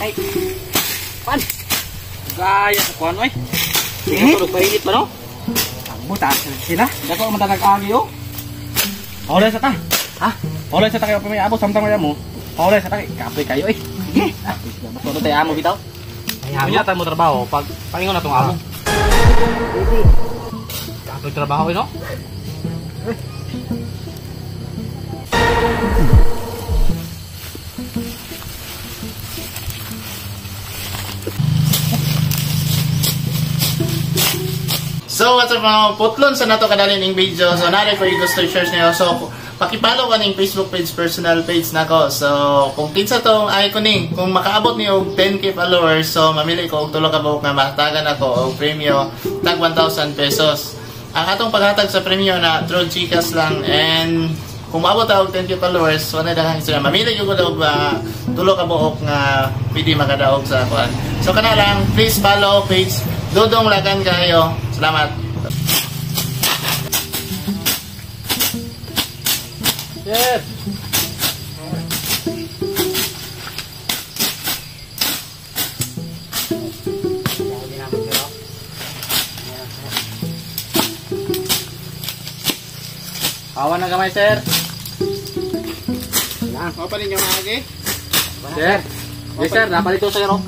Ay. Pan. Gaya sa kuan oy. Sige, tulog painit pa no? Buta sila. Dako man ta nag-agi oh. Paulay sa ta. Ha? Paulay sa ta kayo may abot samtang may amo. Paulay sa ta kay kapoy kayo eh. Sige. Ah, basta tayo amo bitaw. Ay, Unya ta mo trabaho pag paingon na tong amo. Kapoy trabaho eh no? So what's up mga putlon sa nato kadalin ning video. So nari ko gusto i-share niyo. So paki-follow ko ning Facebook page, personal page nako. So kung kinsa tong iconing, kung makaabot niyo og 10K followers, so mamili ko og tulo ka buok nga mahatagan ako og premyo tag 1,000 pesos. Ang atong paghatag sa premyo na through GCash lang, and kung maabot og 10K followers, wala na kang istorya. Mamili gyud ko og tulo ka buok nga pwede makadaog sa kuan. So kana lang, please follow page Dodong Lagan kayo. Salamat. Sir. Awan na gamay, sir. Mao pa ninyo maagi? Sir. Yes, sir, napalito sir oh.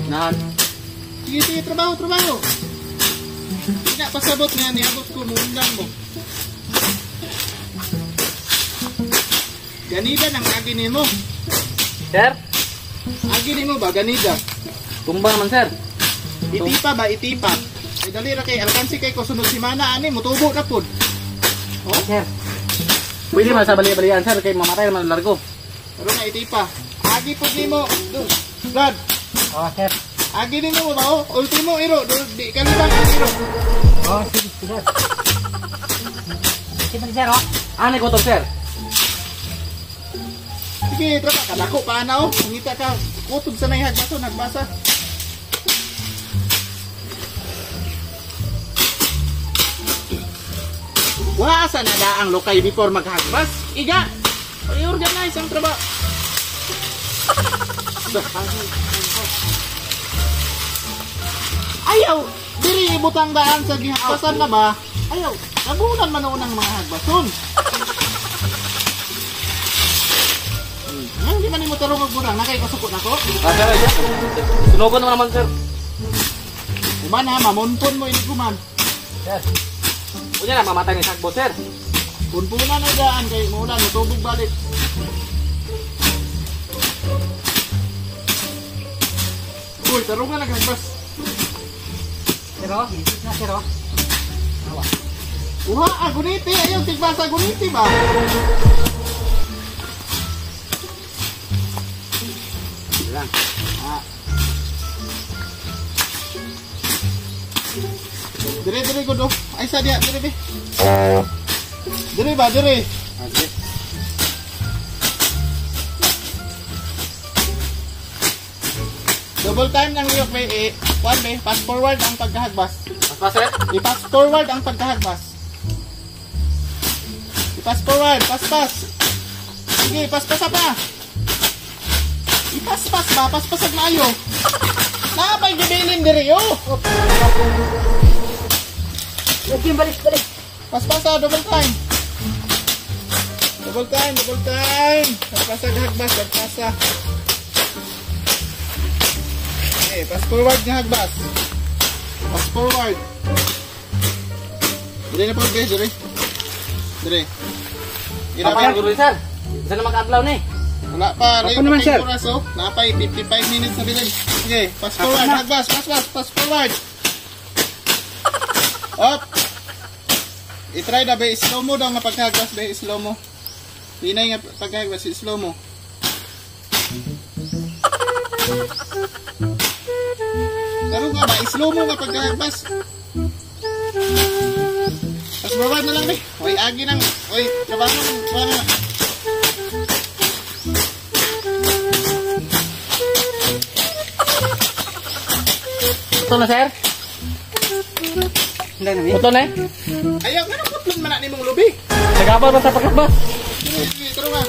Nahan. Sige, sige, trabaho, trabaho. Hindi pasabot nga, niabot ko, muundang mo. Ganida ng agi nimo. Sir? Agi nimo ba, ganida? Tumba naman, sir. Itipa ba, itipa? Ay, dali ra kay, alkansi kay ko sunod simana, ani, mutubo na pod. Oh? Sir. Pwede man sa bali-balian, sir, kay mamatay naman largo. Pero nga, itipa. Agi pod nimo, Brad. Oh, sir. Agi nimo ba, oh? Ultimo, iro, di kalibang ang iro. Oh, sige, sir. Sige, sir, oh. Ani ko to, sir. Sige, trapa, kadako pa na, oh. Ngita ka, kutob sa naihagbaso, nagbasa. Wa sa nadaang lokay before maghagbas. Iga, i-organize ang trabaho. Ayaw, diri ibutang daan sa gihagbasan na ba? Ayaw, nabunan man unang mga hagbason. Hindi man nimo tarong og burang, nakay kasuko nako. Ah, sir, sir. Sunogon mo naman, sir. Human ha, mamonpon mo ini kuman. Sir. Unya na mamatay ni sagbo, sir. Punpunan na daan kay maulan mutubog balik. Uy, tarungan naghagbas. Sir, oh, na sir, oh. Awa. Uha, aguniti, ayaw tigbasa aguniti ba? Lang. Ah. Dire dire ko do. Ay sa diya, dire be. Dire ba, dire. Okay. Double time ng liyok be, eh, one be, fast forward ang pagkahagbas. Pas sir. I-fast forward ang pagkahagbas. I-fast forward, pass pass. Sige, pass pass pa. I-pass pass ba, pass pasag maayo. Naapay gibilin dire yo. Okay, balik balik. Pass pass double time. Double time, double time. Pagpasa hagbas, pagpasa. Okay, pass forward nga hagbas. Pass forward. Dire na po, guys, dire. Dire. Ira pa sir. Isa na mag-adlaw ni. Wala pa, ako naman, sir. Oras, oh. Napay 55 minutes na bilin. Sige, pass forward, hagbas, pass pass, pass forward. Up. I-try na ba, slow mo daw nga paghagbas, ba, slow mo. Hinay nga paghagbas, slow mo. Pero nga ba, slow mo nga paghagbas. Pass forward na lang, be. Oy, agi nang, oy, trabaho nang, trabaho na. Ito na, sir? Hindi na, Putlon eh? Ayaw, nga nang putlon man na nimong lubi. Nag-abal ba sa pagkabas? Sige, taro nga.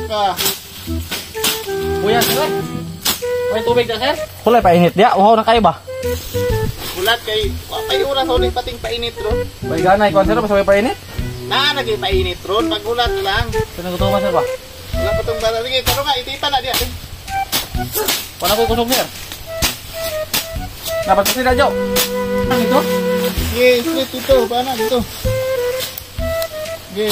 pa. Kuya, sir. May tubig na, sir? Kulay painit dia. Uhaw na kayo ba? Ulat kay wa pay oras ulit pating painit ron. May ganay ko, sir, basta may painit. Na nagay painit ron, pagulat lang. Pinagutuman, sir ba? Wala pa tong bata. Sige, taro nga itipa na diya. Wala ko kusog, sir. Dapat kasi na, Jo. Ang ito? Sige, split dito, paano dito? Sige.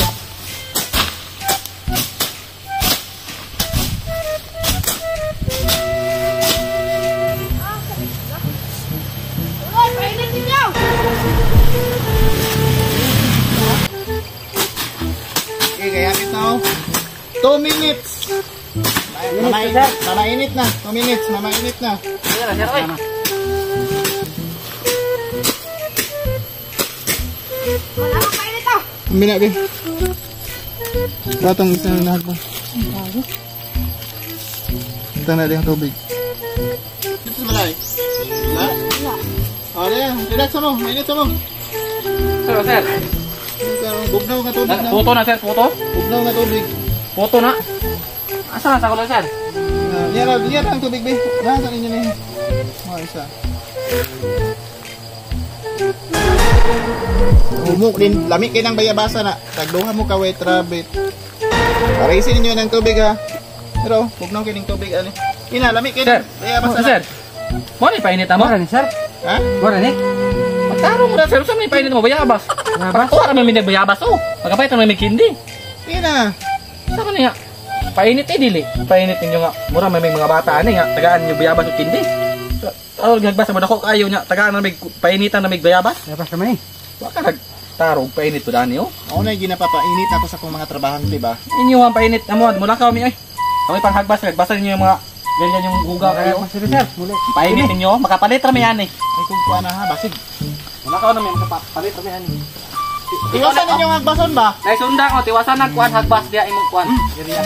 Uy, painit ninyo! Okay, kaya ito. 2 minutes. Mamainit, mamainit na. 2 minutes, mamainit na. Sige na, sir. Oy. Wala kang painit ah! Bina, be. Batong isa na nahag mo. Ito na din ang tubig. Dito sa malay. Wala? Wala. O, diyan. Relax mo. Mainit mo. Sir, sir. Bugnaw nga tubig na. Puto na, sir. Puto. Bugnaw nga tubig. Puto na. Asa na sa kulay, sir? Yan na, yan ang tubig, be. Nasa ninyo na yun. O, isa. Humok din. Lamig kayo ng bayabasa na. Tagduha mo ka, wet rabbit. Paraisin ninyo ng tubig, ha. Pero, bugnaw kayo ng tubig, ano. Ina, lamig kayo Sir. ng bayabasa na. Sir. Mo ni painit mo? Mura ni sir. Ha? Mura ni. Magtarong mo na, sir. Saan may painit mo? Bayabas. Bayabas? Pagkuha kami may bayabas, oh. Pagkapait naman may kindi. Ina. Saan niya? Painit eh, dili. Painit ninyo nga. Mura may mga bata ani nga. Tagaan ninyo bayabas o kindi. Taro gagbasa mo dako kayo nya. Tagaan na may painitan na may bayabas. Bayabas naman eh. Wa ka nagtarong painit to dani oh. Ako na ginapapainit ako sa kong mga trabahante ba? Inyo ang painit amo mula ka mi ay. Kami panghagbas, hagbasa ninyo yung mga ganyan yung huga kayo. Bayabas sir, sir. Muli. Painit ninyo, makapalit ra mi ani. Ay kung kuha na ha, basig. Mula ka na mi makapalit ra mi ani. Iwasan ninyo ang agbason ba? Nay sunda ko tiwasan nagkuan hagbas diya imong kuan. Area.